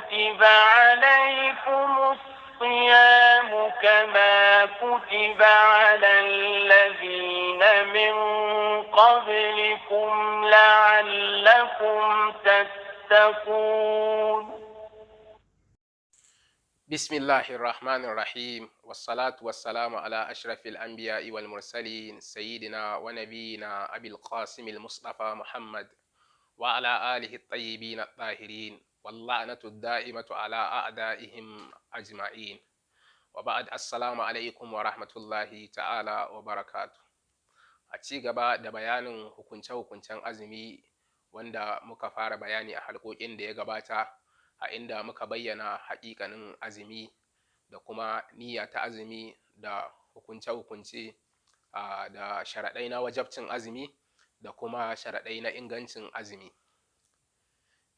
كتب عليكم الصيام كما كتب على الذين من قبلكم لعلكم تتقون. بسم الله الرحمن الرحيم، والصلاة والسلام على أشرف الأنبياء والمرسلين، سيدنا ونبينا أبي القاسم المصطفى محمد، وعلى آله الطيبين الطاهرين، واللعنة الدائمة على أعدائهم أجمعين، وبعد، السلام عليكم ورحمة الله تعالى وبركاته. A ci gaba da bayanin hukunce-hukuncen azumi wanda muka fara bayani a halƙoƙin da ya gabata, a inda muka bayyana haƙiƙanin azumi da kuma niyya ta azumi da hukunce-hukunce da sharaɗai na wajabcin azumi da kuma sharaɗai na ingancin azumi,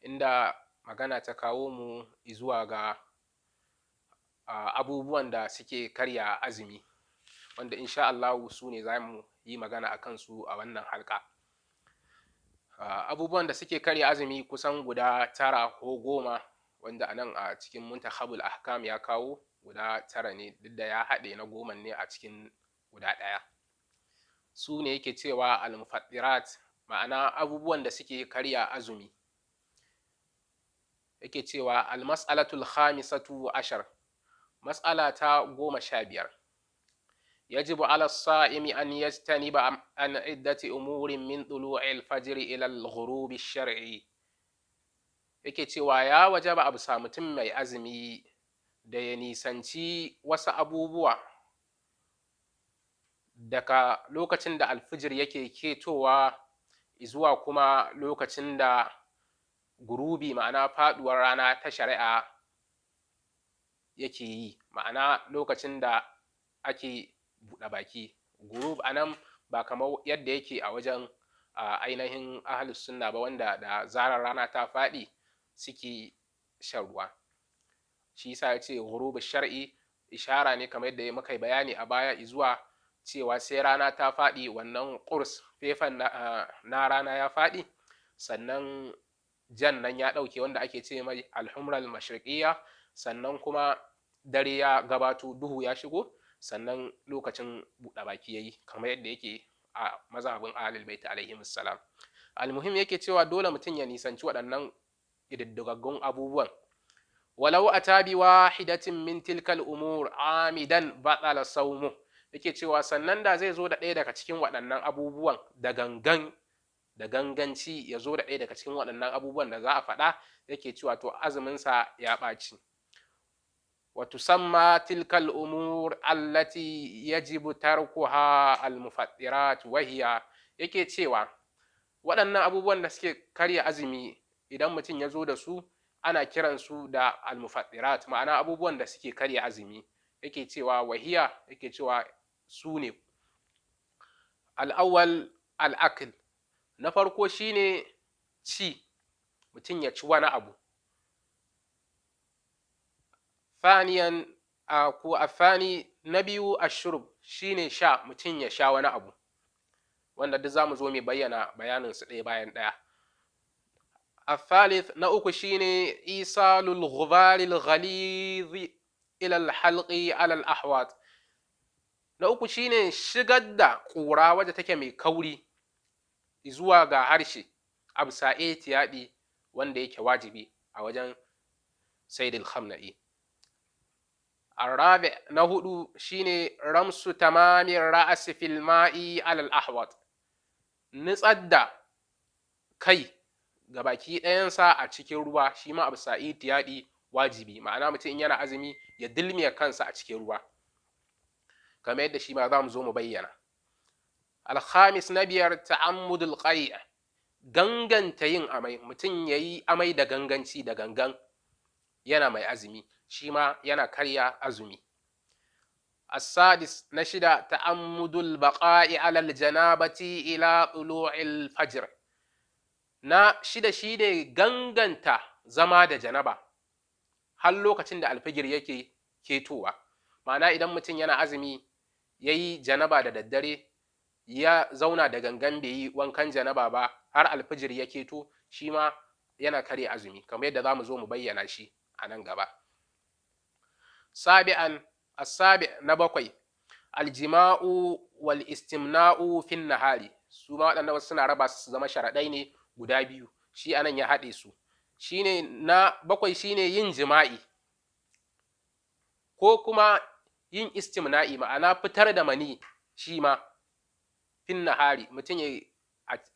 inda magana ta kawo mu zuwa ga abubuwan da suke karya azumi, wanda insha Allahu su ne za mu yi magana a kansu a wannan halƙa. Abubuwan da suke karya azumi kusan guda 9 ko 10, wanda a nan a cikin Muntakhabul Ahkam ya kawo guda 9 ne, duk da ya haɗe na 10 ne a cikin guda ɗaya. Su ne yake cewa al-mufattirat, ma'ana abubuwan da suke karya azumi. Yake cewa al-mas'alatul khamisatu ashar, mas'ala ta 15: yajibu ala sa'imi an yajtaniba an iddati umurin min tulu'il fajr ila al-ghurubi shar'i. Yake cewa ya wajaba abu sa mutum mai azumi da ya nisanci wasu abubuwa daga lokacin da alfijir yake ketowa zuwa kuma lokacin da gurubi, ma'ana faduwar rana ta shari'a, yake yi, ma'ana lokacin da ake buɗe baki. Gurub a nan ba kamar yadda yake a wajen ainihin ahlus sunna ba, wanda da zarar rana ta faɗi suke shan ruwa. Shi yasa ya ce ghurubu shar'i, ishara ne, kamar yadda muka yi bayani a baya, zuwa cewa sai rana ta faɗi, wannan ƙurs fefan na rana ya faɗi, sannan jan nan ya ɗauke wanda ake ce mai alhumral mashriqiyya, sannan kuma dare ya gabato, duhu ya shigo, sannan lokacin buɗe baki yayi, kamar yadda yake a mazhabin Ahlul Bait alaihim salam. Almuhim, yake cewa dole mutum ya nisanci waɗannan ƙididdigaggun abubuwan. Walau ata bi wahidatin min tilkal umur amidan batala sawmu. Yake cewa sannan da zai zo da ɗaya daga cikin waɗannan abubuwan da gangan, da ganganci ya zo da ɗaya daga cikin waɗannan abubuwan da za a faɗa, yake cewa to azuminsa ya ɓaci. Wa tusamma tilkal umur allati yajibu tarkuha al-mufattirat, wa hiya. Yake cewa waɗannan abubuwan da suke karya azumi idan mutum ya zo da su, ana kiransu da al-mufattirat, ma'ana abubuwan da suke karya azumi. Yake cewa wahiya, yake cewa su ne: al-awwal al-akl, na farko shine ci, mutum ya ci wani abu. Thaniyan ko athani, na biyu ashurb, shine sha, mutum ya sha wani abu, wanda duk zamu zo mu bayyana bayanin su ɗaya bayan ɗaya. الثالث, na uku shine isalul ghubaril ghaliz ila al-halqi ala al-ahwat. Na uku shine shigar da ƙura wadda take mai kauri zuwa ga harshe a bisa ihtiyaɗi wanda yake wajibi a wajen Sayyidul Khamna'i. الرابع, na hudu shine ramsu tamamin ra'asi fil ma'i alal ahwat, nitsar da kai ga baki ɗayansa a cikin ruwa, shi ma a bisa ihtiyaɗi wajibi, ma'ana mutum in yana azumi ya dilmiya kansa a cikin ruwa, kamar yadda shi ma za mu zo mu bayyana. Alhamis, na biyar, ta'ammudul qai', ganganta yin amai, mutum yayi amai da ganganci, da gangan, yana mai azumi, shi ma yana karya azumi. Asadis, na shida, ta'ammudul baqa'i alal janabati ila tulu'il fajr. Na shida shine ganganta zama da janaba har lokacin da alfijir yake ketowa, ma'ana idan mutum yana azumi yayi janaba da daddare, ya zauna da gangan bai yi wankan janaba ba har alfijir ya keto, shi ma yana karya azumi, kamar yadda za mu zo mu bayyana shi a nan. a nan gaba. Sabi'an, asabi na bakwai, aljima'u wal istimna'u fin nahari. Su ma waɗannan wasu suna raba su zama sharaɗai ne guda biyu, shi anan ya haɗe su. Shine na bakwai shine yin jima'i ko kuma yin istimna'i, ma'ana fitar da mani shi ma fin nahari, mutum ya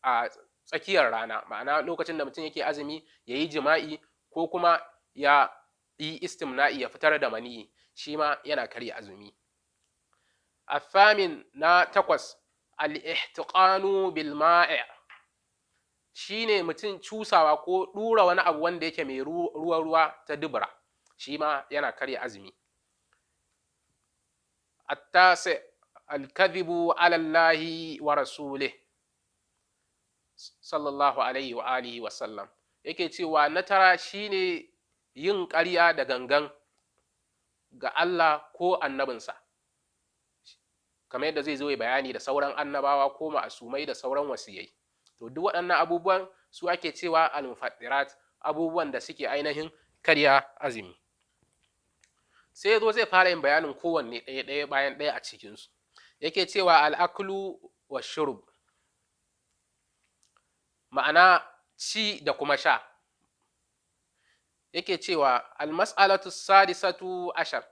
a tsakiyar rana, ma'ana lokacin da mutum yake azumi ya yi jima'i ko kuma ya yi istimna'i ya fitar da mani, shi ma yana karya azumi. Athamin na takwas, al-ihtiqanu bil ma'i, shine mutum cusawa ko ɗura wani abu wanda yake mai ruwa ruwa ta dubura, shi ma yana karya azumi. Attasi, al-kadhibu ala Allahi wa rasulih sallallahu alaihi wa alihi wa sallam. Yake cewa na tara shine yin ƙarya da gangan ga Allah ko annabinsa, kamar yadda zai zo ya bayani da sauran annabawa ko ma'asumai da sauran wasiyai. To duk waɗannan abubuwan su ake cewa al-mufattirat, abubuwan da suke ainihin karya azumi. Sai ya zo zai fara yin bayanin kowanne ɗaya ɗaya bayan ɗaya a cikinsu. Yake cewa al-aklu wa shurub, ma'ana ci da kuma sha. Yake cewa al-mas'alatu sadisatu ashar,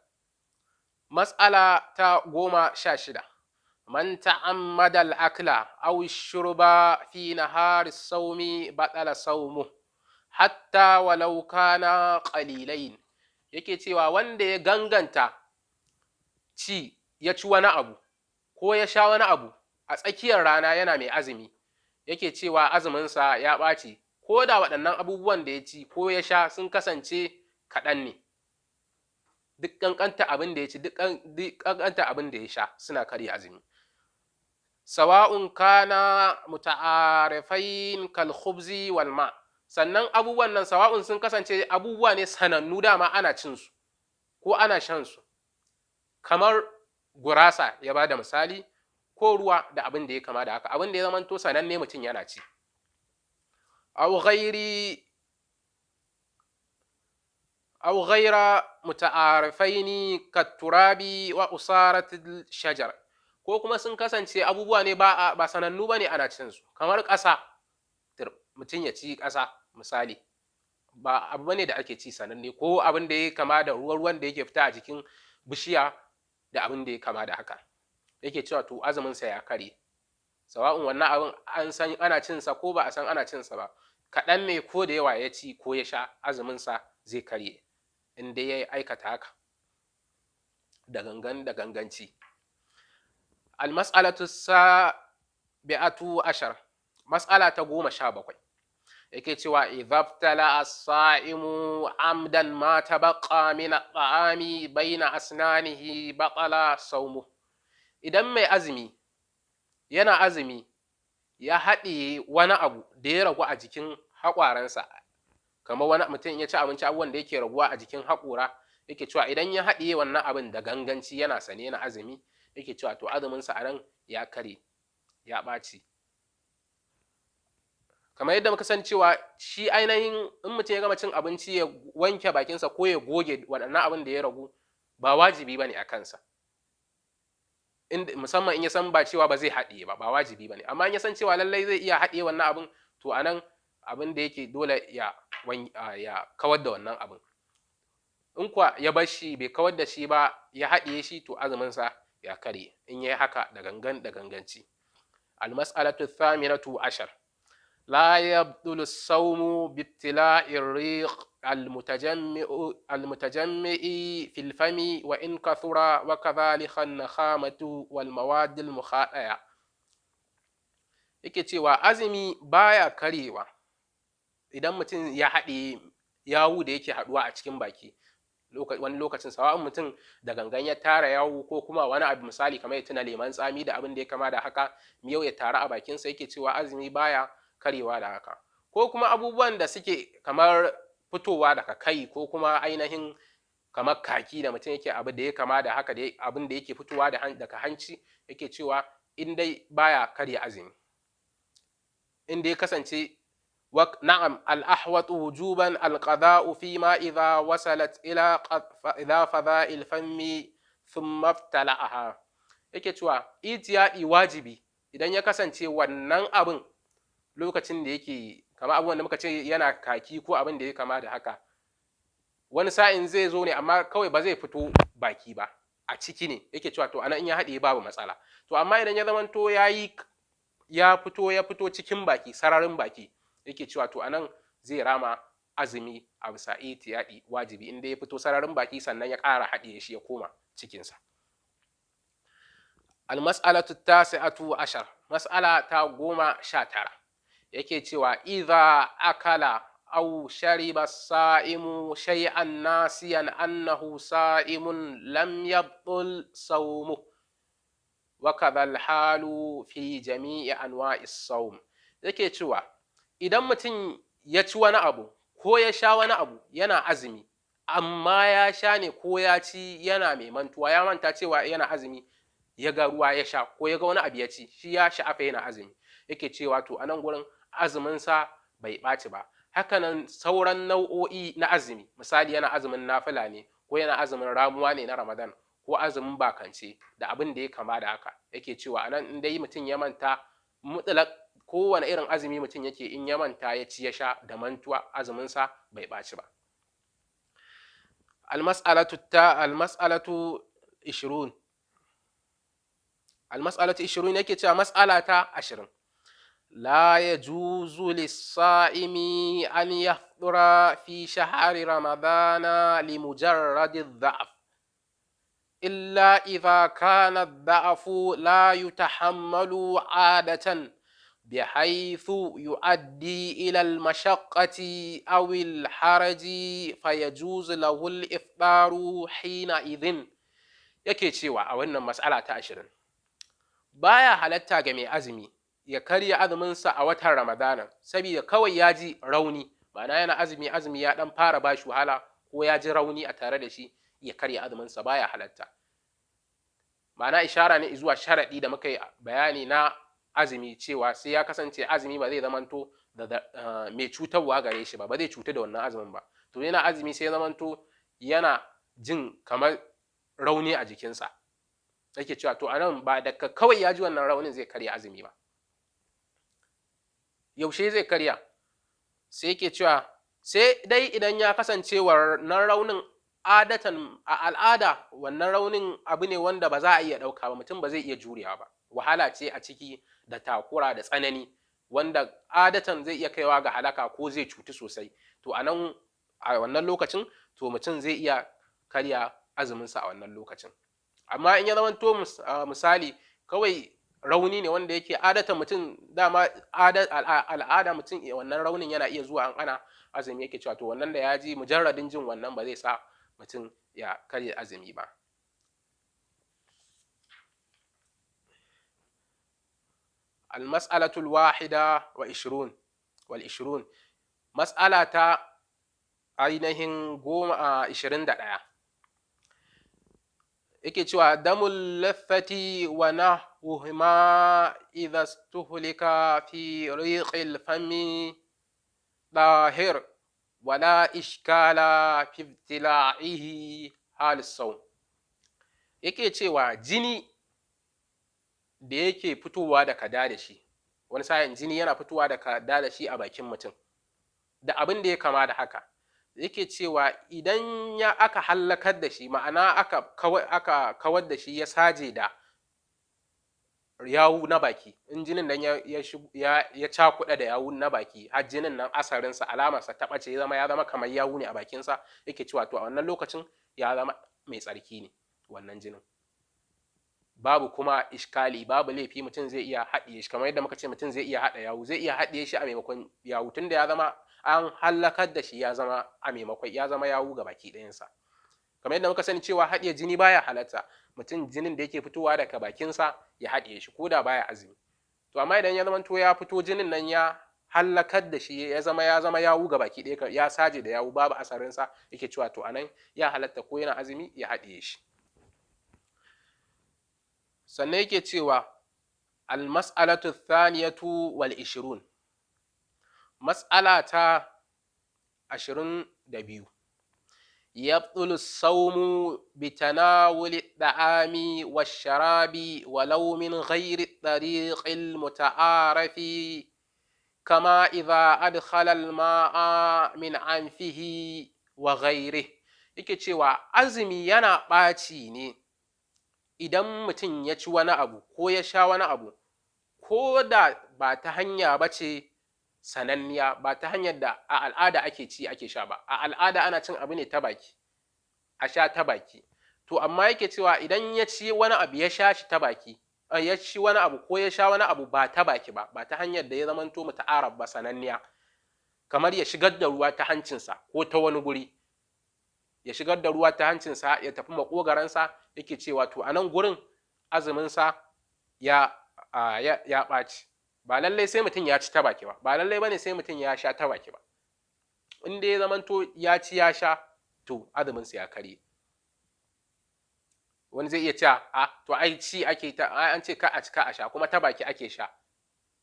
mas'ala ta 16, man ta'ammada al-akla aw ash-shurba fi nahari as-sawmi batala sawmu hatta walau kana qalilain. Yake cewa wanda ya ganganta ci, ya ci wani abu ko ya sha wani abu a tsakiyar rana yana mai azumi, yake cewa azuminsa ya ɓaci, ko da waɗannan abubuwan da ya ci ko ya sha sun kasance kaɗan ne. Duk ƙanƙanta abin da ya ci, duk ƙanƙanta abin da ya sha suna karya azumi. Sawa'un kana muta'arifain kal khubzi wal ma. Sannan abubuwan nan sawa'un sun kasance abubuwa ne sanannu, dama ana cin su ko ana shan su, kamar gurasa ya bada misali, ko ruwa da abin da ya kama da haka, abin da ya zamanto sananne mutum yana ci. Aw ghairi aw ghaira muta'arifaini katturabi wa usaratil shajar, ko kuma sun kasance abubuwa ne ba sanannu bane ana cin su, kamar ƙasa, mutum ya ci ƙasa misali, ba abu bane da ake ci sananne, ko abin da ya kama da ruwan da yake fita a jikin bishiya da abin da ya kama da haka. Yake cewa to azumin sa ya kare, sawa'un wannan abin an san ana cin sa ko ba a san ana cin sa ba, kaɗan ne ko da yawa ya ci ko ya sha, azumin sa zai karye in dai ya aikata haka da gangan da ganganci. Al-mas'alatu sabi'atu ashar, mas'ala ta 17, yake cewa idhabtala as-sa'imu amdan ma tabaqqa min at-ta'ami bayna asnanihi batala sawmu. Idan mai azumi yana azumi ya haɗiye wani abu da ya ragu a jikin haƙwaransa, kamar wani mutum ya ci abinci abubuwan da yake raguwa a jikin haƙora, yake cewa idan ya haɗiye wannan abin da ganganci yana sane yana azumi, yake cewa to azuminsa a nan ya kare, ya ɓaci. Kamar yadda muka san cewa shi ainihin in mutum ya gama cin abinci ya wanke bakinsa ko ya goge waɗannan abin da ya ragu ba wajibi ba ne a kansa, musamman in ya san ba cewa ba zai haɗiye ba, ba wajibi ba ne. Amma in ya san cewa lallai zai iya haɗiye wannan abin, to a nan abin da yake dole ya kawar da wannan abin. In kuwa ya bar shi bai kawar da shi ba ya haɗiye shi, to azuminsa ya karye in ya yi haka da gangan da ganganci. Al-mas'alatu thaminatu ashar, la yabdulu as-sawmu bi ibtila'i ar-riq al-mutajammi'i fil fami wa in kathura wa kadhalika an-nakhamatu wal mawad al-mukhadaya. Yake cewa azumi baya karyewa idan mutum ya haɗe yawu da yake haɗuwa a cikin baki wani lokacin, sawa'un mutum da gangan ya tara yawu ko kuma wani abu misali kamar ya tuna leman tsami da abin da ya kama da haka, miyau ya taru a bakinsa, yake cewa azumi baya karyewa da haka. Ko kuma abubuwan da suke kamar fitowa daga kai ko kuma ainihin kamar kaki da mutum yake abu da ya kama da haka, abin da yake fitowa daga hanci, yake cewa in dai baya karya azumi, in dai kasance Na'am, al-ahwatu wujuban al-qada'u fi ma idha wasalat ila idha fadha'il fammi thumma ibtala'aha. Yake cewa itiyadi wajibi idan ya kasance wannan abin lokacin da yake kama abubuwan da muka ce yana kaki ko abin da ya kama da haka, wani sa'in zai zo ne amma kawai ba zai fito baki ba, a ciki ne. Yake cewa to anan in ya haɗe babu matsala. To amma idan ya zamanto ya fito ya fito cikin baki, sararin baki, yake cewa to anan zai rama azumi a bisa itiyadi wajibi inda ya fito sararin baki sannan ya ƙara haɗiye shi ya koma cikinsa. Al-mas'alatu tasi'atu ashar, mas'ala ta 19, yake cewa idza akala aw shariba sa'imu shay'an nasiyan annahu sa'imun lam yabtul sawmuhu wa kadha al-halu fi jami'i anwa'is sawm. Yake cewa idan mutum ya ci wani abu ko ya sha wani abu yana azumi, amma ya sha ne ko ya ci yana mai mantuwa, ya manta cewa yana azumi, ya ga ruwa ya sha ko ya ga wani abu ya ci, shi ya sha'afa yana azumi. Yake cewa to anan gurin azuminsa bai ɓaci ba. Hakanan sauran nau'o'i na azumi, misali yana azumin nafila ne ko yana azumin ramuwa ne na Ramadan ko azumin bakance da abin da ya kama da haka, yake cewa anan in dai mutum ya manta mutlaq kowane irin azumi mutum yake, in ya manta ya ci ya sha da mantuwa, azuminsa bai ɓaci ba. Al-mas'alatu ta al-mas'alatu 20, al-mas'alatu 20, yake cewa mas'ala ta 20, la yajuzu lis-sa'imi an yafṭura fi shahri ramadana li mujarradi adh-dha'f illa idha kana adh-dha'fu la yutahammalu 'adatan بحيث يؤدي إلى المشقة أو الحرج فيجوز له الإفطار حينئذ. Yake cewa a wannan mas'ala ta 20, baya halatta ga mai azumi ya karya azuminsa a watan Ramadana saboda kawai ya ji rauni, ma'ana yana azumi, azumi ya dan fara bashi wahala ko ya ji rauni a tare da shi, ya karya azuminsa, baya halatta. Ma'ana ishara ne zuwa sharaɗi da muka yi bayani na azumi, cewa sai ya kasance azumi ba zai zamanto da mai cutarwa gare shi ba, ba zai cutu da wannan azumin ba. To yana azumi sai ya zamanto yana jin kamar rauni a jikinsa, yake cewa to anan ba daga kawai ya ji wannan raunin zai karya azumi ba. Yaushe zai karya? Sai yake cewa sai dai idan ya kasance wannan raunin adatan a al'ada, wannan raunin abu ne wanda ba za a iya ɗauka ba, mutum ba zai iya jurewa ba, wahala ce a ciki da takura da tsanani wanda adatan zai iya kaiwa ga halaka ko zai cutu sosai. To a nan a wannan lokacin to mutum zai iya karya azuminsa a wannan lokacin. Amma in ya zamanto misali kawai rauni ne wanda yake adatan mutum dama al'ada mutum wannan raunin yana iya zuwa an ana azumi, yake cewa to wannan da ya ji mujarradin jin wannan ba zai sa mutum ya karya azumi ba. Al-mas'alatu al-wahida wa ishirun wal ishirun, mas'ala ta ainihin 21, yake cewa damul laffati wa nahwuhuma idha stuhlika fi riqil fami dahir wala ishkala fi ibtila'ihi hal sawm. Yake cewa jini da yake fitowa da kada da shi, wani sa'in jini yana fitowa da kada da shi a bakin mutum da abin da ya kama da haka, yake cewa idan ya aka hallakar da shi, ma'ana aka kawar da shi ya saje da yawu na baki, in jinin nan ya cakuɗa da yawu na baki har jinin nan asarinsa alamarsa ta ɓace, ya zama kamar yawu ne a bakinsa, yake cewa to a wannan lokacin ya zama mai tsarki ne wannan jinin, babu kuma iskali, babu laifi, mutum zai iya haɗiye shi kamar yadda muka ce mutum zai iya haɗa yawu, zai iya haɗiye shi a maimakon yawu, tunda ya zama an hallakar da shi ya zama a maimakon ya zama yawu ga baki ɗayansa. Kamar yadda muka sani cewa haɗiye jini baya halatta, mutum jinin da yake fitowa daga bakinsa ya haɗiye shi ko da baya azumi. To amma idan ya zama to ya fito jinin nan ya hallakar da shi ya zama yawu ga baki ɗaya, ya saje da yawu babu asarinsa, yake cewa to anan ya halatta ko yana azumi ya haɗiye shi. Sannan yake cewa al-mas'alatu thaniyatu wal 20, Matsala ta 22: يبطل الصوم بتناول الطعام والشراب ولو من غير الطريق المتعارف، كما إذا أدخل الماء من أنفه وغيره. Yake cewa azumi yana ɓaci ne idan mutum ya ci wani abu ko ya sha wani abu, ko da ba ta hanya ba ce sananniya, ba ta hanyar da a al'ada ake ci ake sha ba. A al'ada ana cin abu ne ta baki, a sha ta baki. To amma yake cewa idan ya ci wani abu ya sha shi ta baki, ya ci wani abu ko ya sha wani abu ba ta baki ba, ba ta hanyar da ya zamanto muta'arab ba, sananniya, kamar ya shigar da ruwa ta hancinsa ko ta wani guri, ya shigar da ruwa ta hancinsa ya tafi maƙogaransa, yake cewa to a nan gurin azuminsa ya ɓaci. Ba lallai sai mutum ya ci ta baki ba, ba lallai bane sai mutum ya sha ta baki ba. In dai ya zamanto ya ci ya sha, to azuminsa ya karye. Wani zai iya cewa, a to ai ci ake ta, ai an ce ka a ci ka a sha, kuma ta baki ake sha,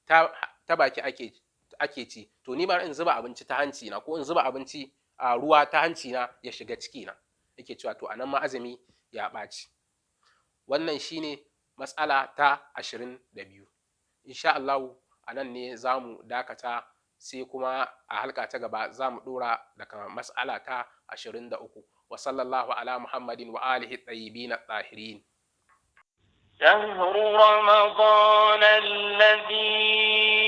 ta baki ake ci, to ni bari in zuba abinci ta hanci na ko in zuba abinci a ruwa ta hanci na ya shiga ciki na. Yake cewa to anan ma azumi ya ɓaci. Wannan shine matsala ta 22. Insha Allahu a nan ne za mu dakata, sai kuma a halka ta gaba za mu ɗora daga matsala ta 23. Wa sallallahu ala Muhammadin wa alihi tayyibin tahirin. شهر رمضان الذي